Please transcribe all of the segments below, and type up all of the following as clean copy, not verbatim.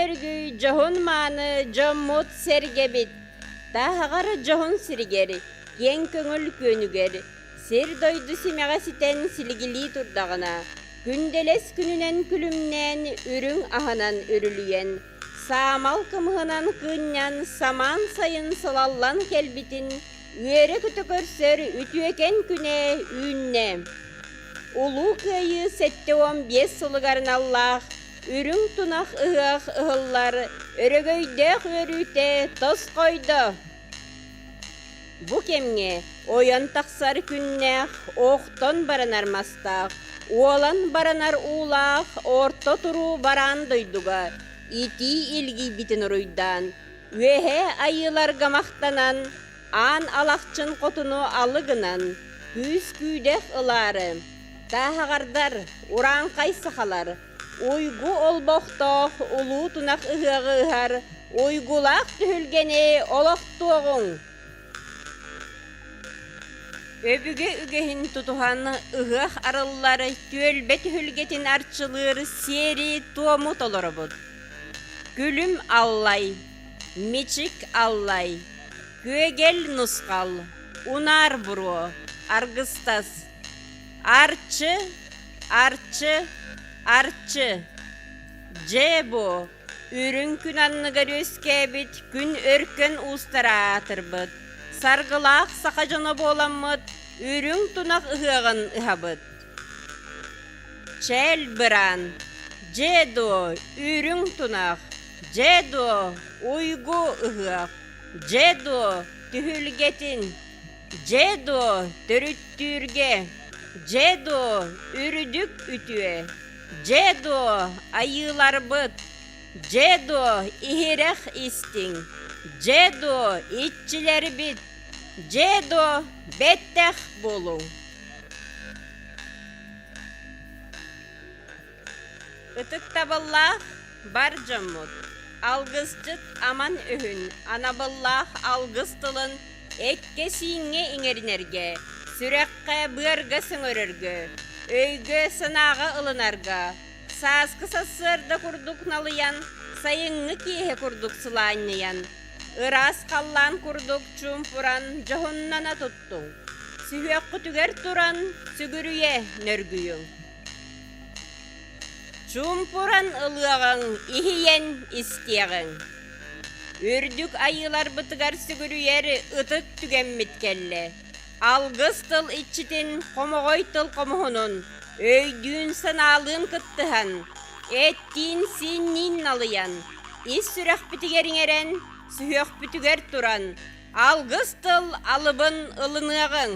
Өргөн-өргүй дьоһун-мааны дьоммут-сэргэбит, Тааһаҕар дьоһун сиригэр, киэҥ көҥүл күөнүгэр, сир-дойду симэҕэ ситэн силигилии турдаҕына, күндэлэс күнүнэн күлүмнээн, үрүҥ аһынан үрүлүйэн, саамал кымыһынан кыынньан, самаан сайын сылаллан кэлбитин үөрэ-көтө көрсөр үтүөкэн күнэ үүннэ. Улуу Кыайыы 75 сылыгар аналлаах Үрүҥ тунах ыһыах ыһыллар өрөгөйдөөх үөрүүтэ тосхойдо. Бу кэмҥэ ойон тахсар күннээх, охтон баранар мастаах, уолан баранар уулаах орто туруу бараан дойдуга итии илгийбитин уруйдаан, үөһээ айыыларга махтанан, аан алахчын хотуну алы гынан, күүс-күүдэх ылаары, тааһаҕардар, урааҥхай сахалар, уйгу олбохтоох улуу тунах ыһыаҕы ыһар уйгулаах түһүлгэни олохтуоҕуҥ! Өбүгэ үгэһин тутуһан ыһыах арыллар түөлбэ түһүлгэтин арчылыыр сиэри-туому толоробут. Күлүм аллай, мичик аллай, күөгэл нусхал, унаар буруо, аргыстас, арчы, арчы, арчы. Дьэ бу, үрүҥ күн анныгар үөскээбит күн өркөн уустара аатырбыт, саргылаах саха дьоно буоламмыт үрүҥ тунах ыһыаҕын ыһабыт. Чээл быраан, дьэ дуо, үрүҥ тунах, дьэ дуо, уйгу ыһыах, дьэ дуо, түһүлгэтин, дьэ дуо, төрүттүүргэ, дьэ дуо, үрдүк үтүө, дьэ дуо, айыыларбыт, дьэ дуо, иһирэх истиҥ, дьэ дуо, иччилэрбит, дьэ дуо, бэттэх буолуҥ. Ытыктабыллаах бар дьоммут, алгысчыт аман өһүн, анабыллаах алгыс тылын эккэ-сииҥҥэ иҥэринэргэ, сүрэххэ-быарга сөҥөрөргө, өйгө-санааҕа ылынарга, сааскы сарсыарда курдук налыйан, сайыҥҥы киэһэ курдук сылаанньыйан, ыраас халлаан курдук чуумпуран дьоһуннана туттуҥ. Сүһүөххүтүгэр туран сүгүрүйэ нөргүйүҥ. Чуумпуран ылыаҕыҥ, иһийэн истиэҕиҥ. Үрдүк айыыларбытыгар сүгүрүйэр ытык түгэммит кэллэ. Алгыс тыл иччитин, хомоҕой тыл хомуһунун, өйдүүн-санаалыын кыттыһан, эттиин-сиинниин налыйан, ис сүрэхпитигэр иҥэрэн, сүһүөхпүтүгэр туран, Алгыс тыл алыбын ылыныаҕыҥ.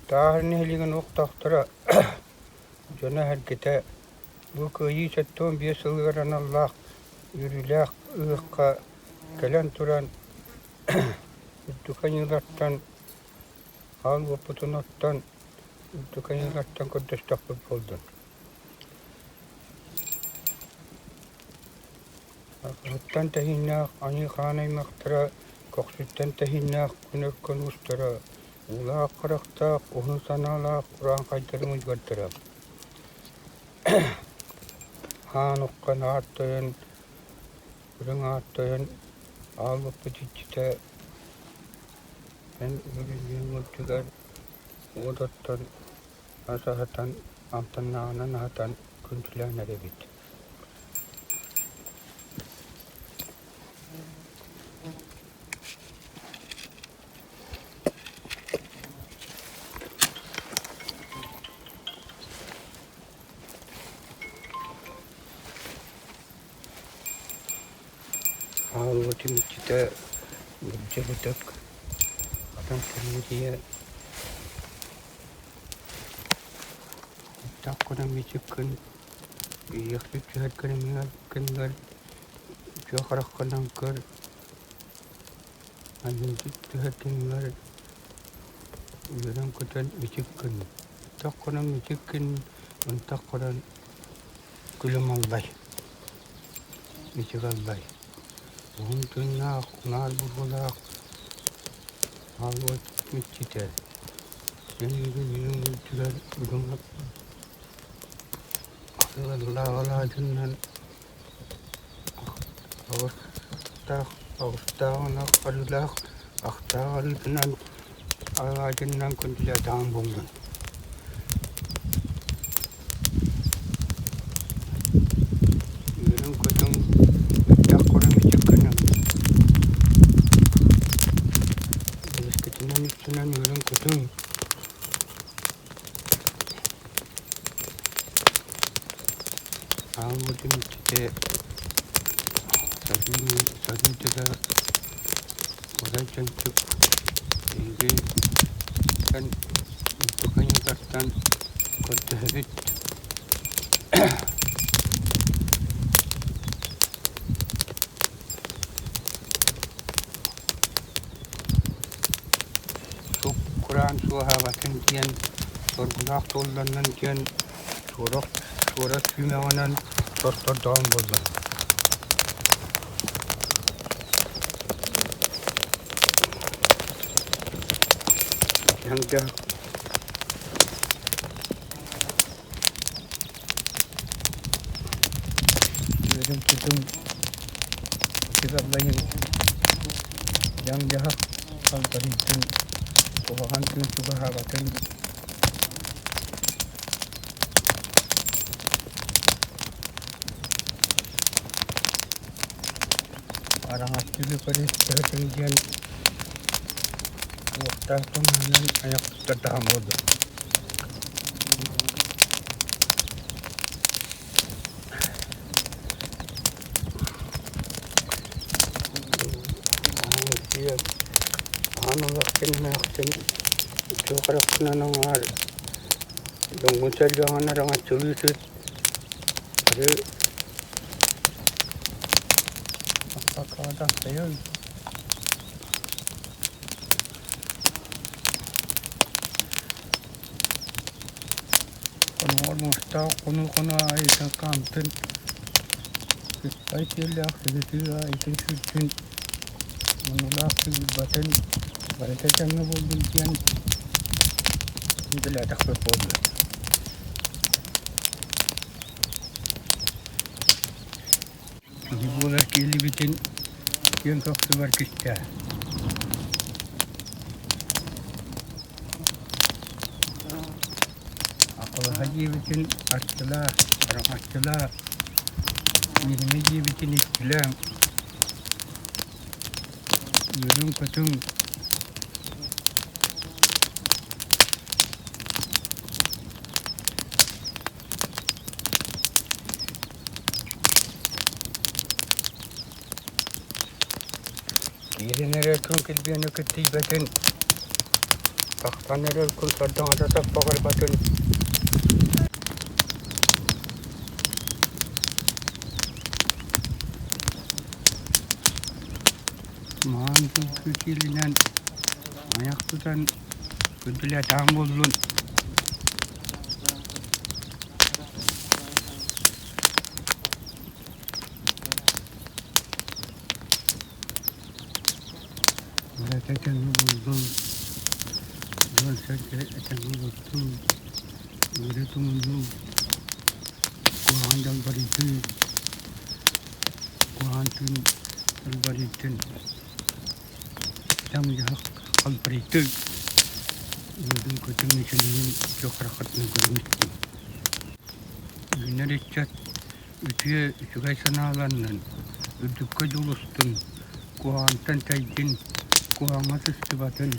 Тааһыр нэһилиэгин олохтоохторо дьоно-сэргэтэ бу Кыайыы 75 сылыгар аналлаах үөрүүлээх ыһыахха кэлэн туран үрдүк аньыылартан хаал уоппутун оттон үрдүк аньыылартан көрдөстөхпүт буоллун. Арҕаһыттан тэһииннээх аньыы-хаан аймахтара, көхсүттэн тэһииннээх күн өркөн уустара, уулаах харахтаах, уһун санаалаах урааҥхайдары мунньугардара. Аан уххан аар тойон, үрүҥ аар тойон аал уоппут иччитэ эн үрүҥ үрдүгэр уот оттон ас аһатан, амтаннааҕынан аһатан күндүлээн эрэбит. Хаалбытым иччитэ былдьабытык хатан кэлбитийэ Таххына мичиккин ийэхсит түһэр кэмҥэр үтүө хараххынан көр анньыытык түһэр кэмҥэр үөрэн-көтөн мичиккин таххына мичиккин ынтах көрөн күлүм аллай мичик аллай уһун тыыннаах унаар буруолаах Хаалбыт иччитэ, Сен үрүҥ үрдүгэр үрүҥ. Ыаллаах алаадьыннан аҕыстаах аҕыстаах ынах арыылаах ахтаах арыытынан алаадьыннан күндүлээтэҕим буоллун. Үөрүҥ-көтүҥ, элбэх көрүҥ иччиккинэн Үөскэтинэн үстүнэн үөрүҥ-көтүҥ. Аалбытын иччитэ сарыы Кудай чөмчөк эһиги үрдүк айыылартан көрдөһөбүт. Суп кураан суоһаабатын диэн соргулаах туолланнын диэн туорах туора сүүмэҕинэн тортордоон буолла. Үөрүм-көтүм ытык-аллайын дьаҥ-дьаһах халбарыйтын, куһаҕан күн чугаһаабатын. Араҥаччы көрүстүһэтиҥ диэн уохтаах туманынан айах туттардаҕым буолла. Аан олохтун эмээхсин үтүө харахпынан оҥоор дьоҥҥун сэргэҕин араҥаччылыы сыт ары Хонугар муостаах хонуу-хоно аайытын хаамтын, сыспай сиэллээх сыһытыы аайытын сүүртүн, мунулаах сыыйбатын, барыта дьаҥҥа буоллун диэн үлэлээтэхпит буолла. Киһи буолар киэлибитин киэҥ көхсүгэр кистээ. Акылаһа диэбитин арчылаа, араҥаччылаа, ииримэ диэбитин иччилээҥ, үөрүҥ-көтүҥ. Киирэн эрэр күн килбиэнэ кыттыйбатын, тахсан эрэр күн сардаҥата саппаҕырбатын. Маҥан сылгы сиэлинэн айах тутан күндүлээтэҕим буоллун. Үлэтэ этэҥҥэ буоллун, дьон-сэргэ этэҥҥэ олордун, үөрэ тумуннун, куһаҕан дьалбарыйдын, куһаҕан түүн дьалбарыйдын, дьаҥ-дьаһах халбарыйдын, үөрүн-көтүҥ үчүгэйин үтүө хараххытынан көрүҥ истиҥ. Үүнэр ыччат үтүө үчүгэй санааланнын, үрдүккэ дьулустун, куһаҕантан тэйдин, куһаҕаҥҥа сыстыбатын,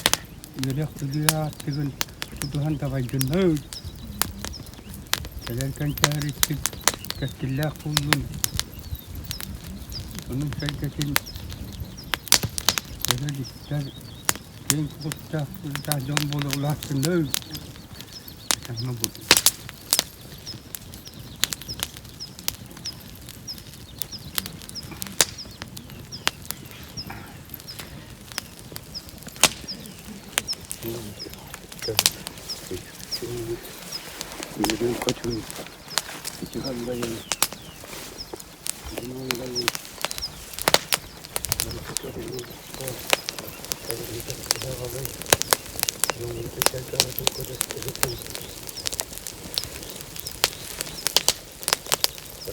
үөрэх-билии аартыгын тутуһан дабайдыннар. Кэлэр кэнчээриттик кэскиллээх буоллун, онон сэргэтин көрөр-истэр киэҥ куттаах дьон буола улааттыннар. Этэҥҥэ буоллун. Үөрүн-көтүн итигэллэйин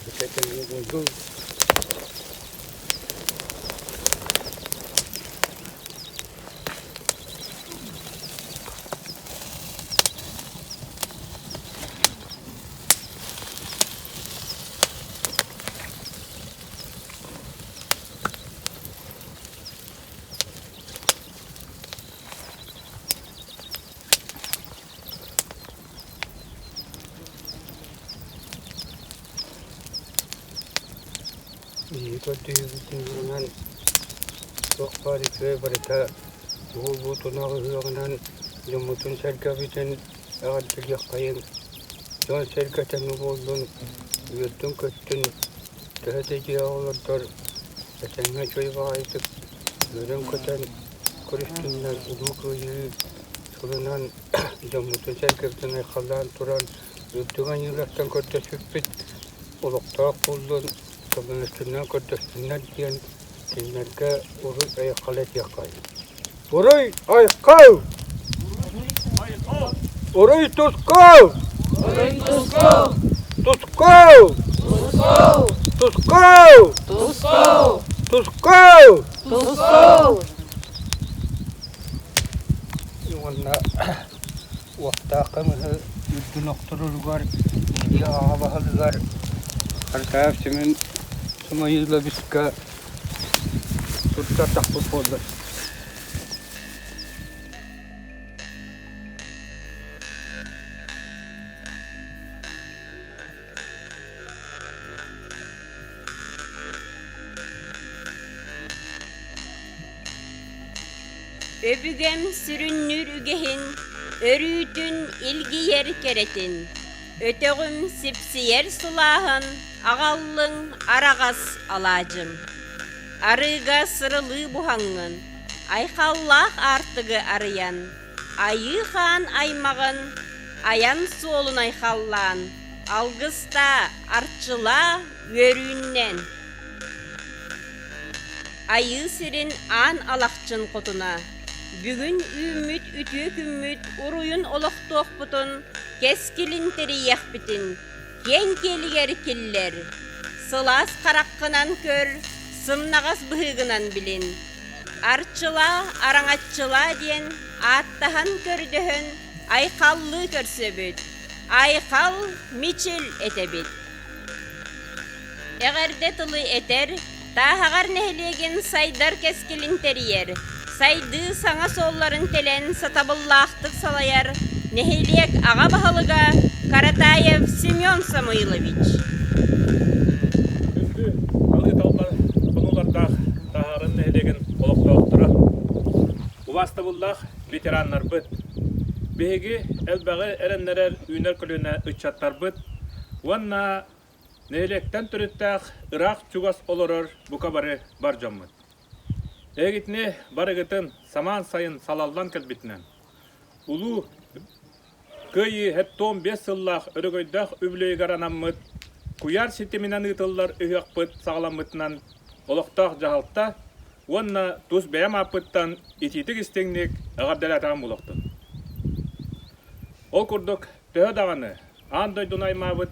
Барыта этэҥҥэ буоллун. Биһиги көрдөһүүбүтүнэн туох баар үчүгэй барыта уһулбутунан ыһыаҕынан дьоммутун-сэргэбитин эҕэрдэлиэххэйиҥ, дьон-сэргэ тэҥэ буоллун, үөрдүн-көттүн, төһө да дьиэҕэ олордор этэҥҥэ үчүгэй баҕайытык үөрэн-көтөн көрүстүннэр Улуу Кыайыы сылынан дьоммутун-сэргэбитин айхаллаан туран үрдүк аньыылартан көрдөспүппүт олохтоох буоллун, көмөлөстүннэр көрдөстүннэр диэн кинилэргэ уруй айхал этиэххэ. Уруй айхал! Уруй тускул! Уруй тускул! Тускул! Тускул! Тускул! Тускул! Тускул! Тускул! Уонна уохтаах кымыһы үрдүн охторуругар, дьиэ аҕа баһылыгар Аркаев Семен Самойловичка туттардахпыт буоллар. Өбүгэм сүрүннүүр үгэһин, өрүүтүн илгийэр кэрэтин, өтөҕүм сипсийэр сылааһын аҕаллыҥ араҕас алаадьым. Арыыга сырылыы буһаҥҥын, айхаллаах аартыгы арыйан, Айыы Хаан аймаҕын айан суолун айхаллаан, алгыстаа, арчылаа үөрүүннэн. Айыы сирин аан алахчын хотуна, бүгүн үүммүт үтүө күммүт уруйун олохтуохпутун, кэскилин тэрийиэхпитин киэҥ киэлигэр киллэр, сылаас хараххынан көр, сымнаҕас быһыыгынан билин. Арчылаа, араҥаччылаа диэн ааттаһан көрдөһөн айхаллыы көрсөбүт, айхал мичил этэбит. Эҕэрдэ тылы этэр, Тааһаҕар нэһилиэгин сайдар кэскилин тэрийэр, сайдыы саҥа суолларын тэлэн сатабыллаахтык салайар нэһилиэк аҕа баһылыга Каратаев Семен Самойлович. Күндү алыы талба хонуулардаах Тааһаҕарын нэһилиэгин олохтоохторо, убаастабыллаах ветераннарбыт, биһиги элбэҕи эрэннэрэр үүнэр көлүөнэ ыччаттарбыт уонна нэһилиэктэн төрүттээх ыраах-чугас олорор бука бары бар дьоммут. Эһигитини барыгытын самаан сайын салаллан кэлбитинэн, Улуу Кыайыы 75 сыллаах өрөгөйдөөх үбүлүөйүгэр анаммыт куйаар ситиминэн ыытыллар ыһыахпыт саҕаламмытынан олохтоох дьаһалта уонна тус бэйэм ааппыттан итиитик-истиҥник эҕэрдэлээтэҕим буолуохтун. Ол курдук, төһө даҕаны аан дойдуну аймаабыт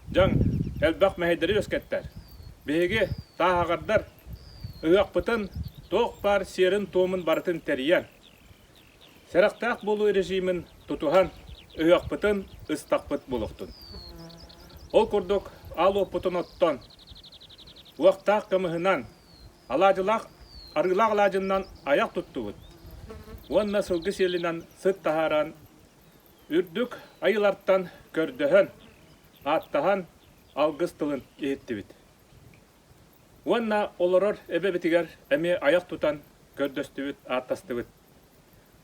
дьаҥ элбэх мэһэйдэри үөскэттэр. Биһиги, тааһаҕардар, ыһыахпытын туох баар сиэрин-туомун барытын тэрийэн, Сэрэхтээх буолуу режимин тутуһан, ыһыахпытын ыстахпыт буолуохтун. Ол курдук аал уоппутун оттон, уохтаах кымыһынан, алаадьылаах арыылаах алаадьыннан айах туттубут уонна сылгы сиэлинэн сыт таһааран, үрдүк айылартан көрдөһөн, ааттаһан алгыс тылын иһиттибит. Уонна олорор эбэбитигэр эмиэ айах тутан көрдөстүбүт, ааттастыбыт.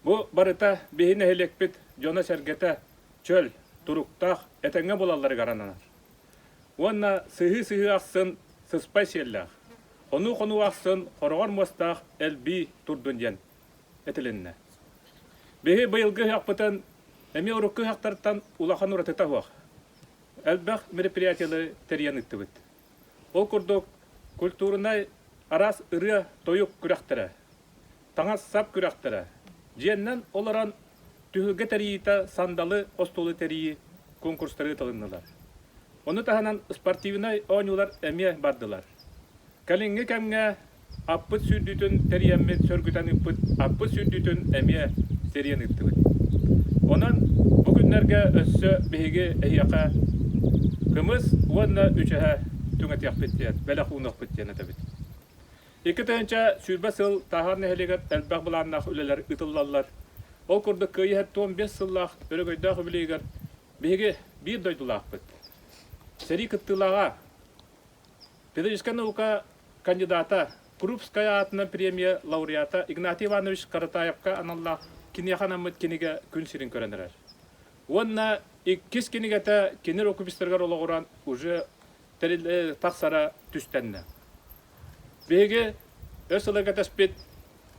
Бу барыта биһи нэһилиэкпит дьоно-сэргэтэ чөл, туруктаах, этэҥҥэ буолалларыгар ананар. Уонна сыһыы-сыһыы ахсын сыспай сиэллээх, хонуу-хонуу ахсын хороҕор муостаах элбии турдун диэн этилиннэ. Биһи быйылгы ыһыахпытын эмиэ урукку ыһыахтартан улахан уратыта суох. Элбэх мероприятиелары тэрийэн ыыттыбыт. Ол курдук, культурнай араас ырыа-тойук күрэхтэрэ, таҥас-сап күрэхтэрэ, дьиэннэн олорон түһүлгэ тэрийиитэ сандалы остуолу тэрийии конкурстары ыытылыннылар. Ону таһынан спортивнай оонньуулар эмиэ бардылар. Кэлиҥҥи кэмҥэ аппыт сүүрдүүтүн тэрийэммит сөргүтэн ыыппыт аппыт сүүрдүүтүн эмиэ тэрийэн ыыттыбыт. Онон бу күннэргэ өссө биһиги эһиэхэ кымыс уонна үчэһэ түҥэтиэхпит диэн, бэлэх уунуохпут диэн этэбит. 2020 сыл Тааһар нэһилиэгэр элбэх былааннаах үлэлэр ыытыллаллар. Ол курдук Кыайыы 75 сыллаах өрөгөйдөөх үбүлүөйүгэр биһиги биир дойдулаахпыт. Сэрии кыттыылааҕа Педагогическай наука кандидата, Крупская аатынан премия лауреата Игнатий Иванович Каратаевка аналлаах киниэхэ анаммыт кинигэ күн сирин көрөн эрэр. Уонна иккис кинигэтэ кини рукопистарыгар олоҕуран уже тахсара түстэннэ. Биһиги өр сылларга кэтэспит,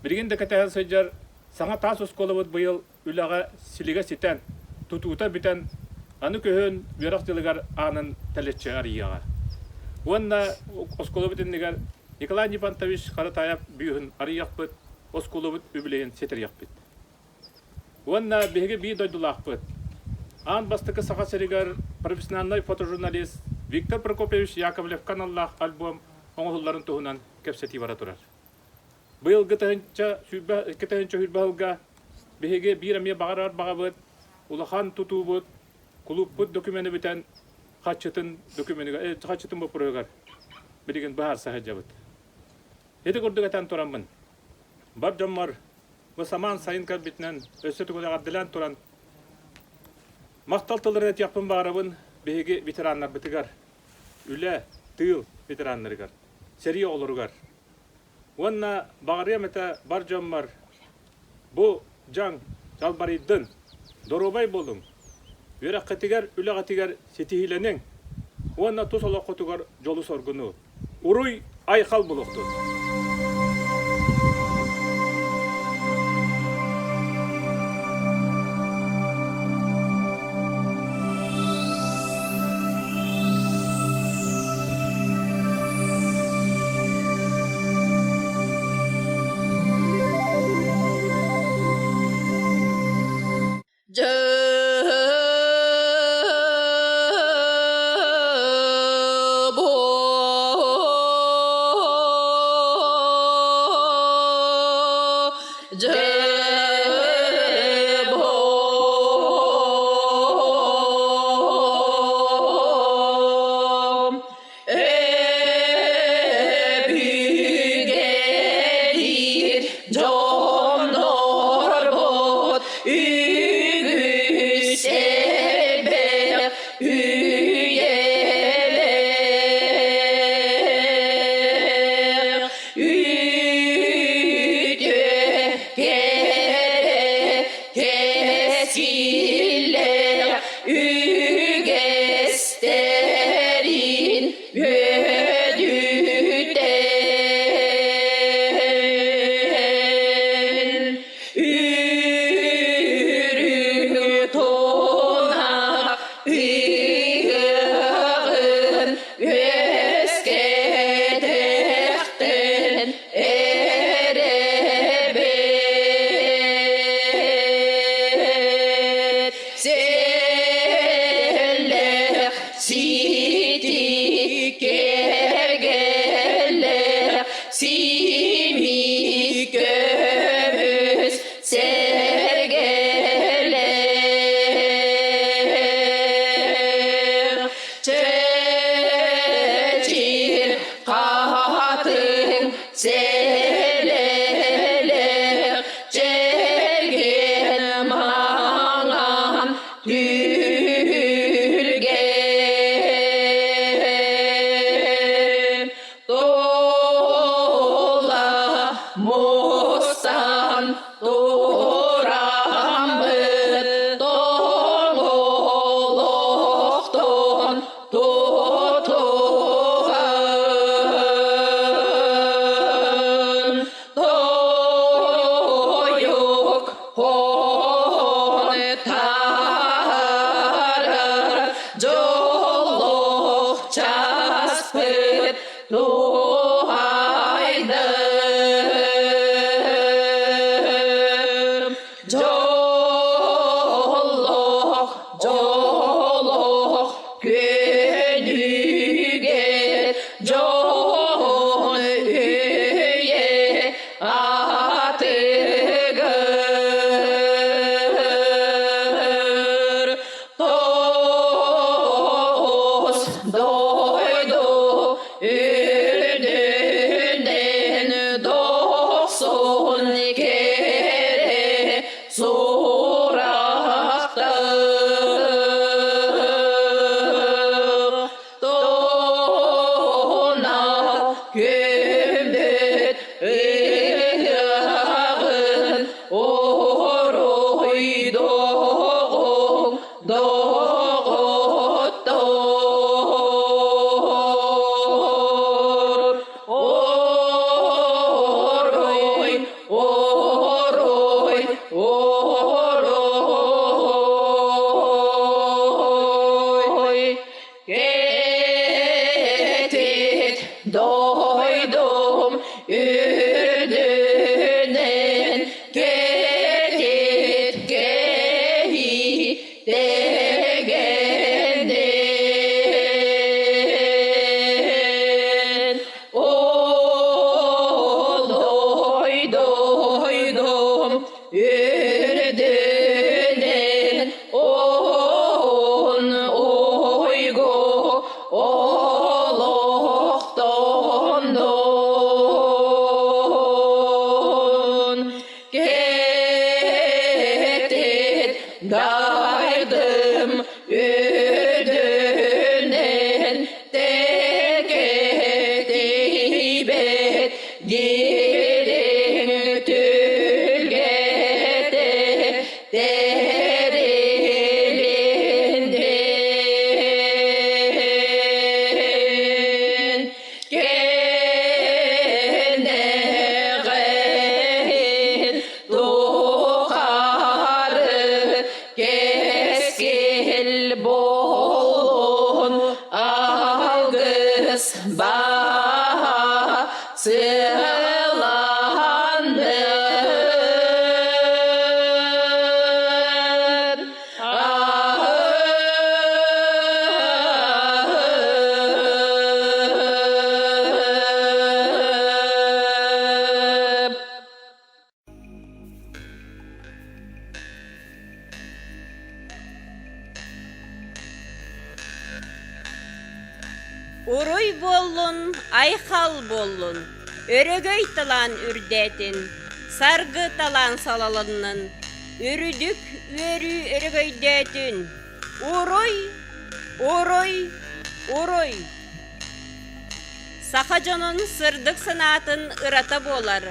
билигин да кэтэһэн сылдьар саҥа таас оскуолабыт быйыл үлэҕэ силигэ ситэн, тутуута бүтэн, аны күһүн үөрэх дьылыгар аанын тэлэччи арыйыаҕа. Уонна оскуолабыт иннигэр Николай Нифонтович Харатаев бүүһүн арыйыахпыт, оскуолабыт үбүлүөйүн ситэриэхпит. Уонна биһиги биир дойдулаахпыт. Аан бастакы Саха сиригэр профессиональнай фотожурналист Виктор Прокопьевич Яковлевка аналлаах альбом оҥоһулларын туһунан кэпсэтии бара турар. Быйылгы 1022 сылга биһиги биир эмиэ баҕарар баҕабыт, улахан тутуубут, кулууппут докумена бүтэн хаччытын докуменыгар, хаччытын боппуруоһугар билигин быһаарса сылдьабыт. Ити курдук этэн тураммын, бар дьоммор бу самаан сайын кэлбитинэн өссө тугу эҕэрдэлээн туран махтал тылларын этиэхпин баҕарабын биһиги ветераннарбытыгар, үлэ, тыыл ветераннарыгар, сэрии оҕолоругар. Уонна баҕарыам этэ бар дьоммор бу дьаҥ дьалбарыйдын, доруобай буолуҥ, үөрэххитигэр, үлэҕитигэр ситиһиилэниҥ уонна тус олоххутугар дьолу-соргуну Уруй айхал булуохтун! Өбүгэлиир дьоннорбут үгүс элбэх үйэлээх үтүө кэрэ кэскиллээх үгэстэрин үөдүтэн үрүҥ тунах ыһыаҕын үөскэтэхтэн эрэбит сэллэх сити кэргэллэх сими көмүс сэргэлэх чэчир хатын сэлэлэх чэлгиэн маҥан түһүлгэ тула мустан тураммыт тоҥолохтон тутуһан тойук таһаарар дьоллоох часпыт туһайдым дьоллоох дьоллоох күнү. Дойдум үрдүнэн кэтит кэһии тэгэнин. Ол дойдум үрдүнэн он ойго олохтонон кетет дайдым үрдүнэн текетибет дириҥ түлгэтэ тэрилиндин кэнэҕэһин тухары кэскил буолун алгыс баһа сыаланнын. Аһып. Уруй буоллун, айхал буоллун, өрөгөй талаан үрдээтин, саргы талаан салалыннын, үрүдүк үөрүү өрөгөйдөөтүн, уруй, уруй, уруй! Саха дьонун сырдык санаатын ырата буолар,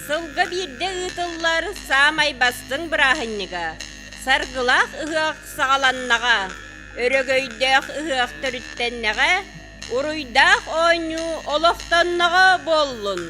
сылга биирдэ ыытыллар саамай бастыҥ бырааһынньыга, саргылаах ыһыах саҕаланнаҕа, өрөгөйдөөх ыһыах төрүттэннэҕэ, уруйдаах оонньуу олохтонноҕо буоллун!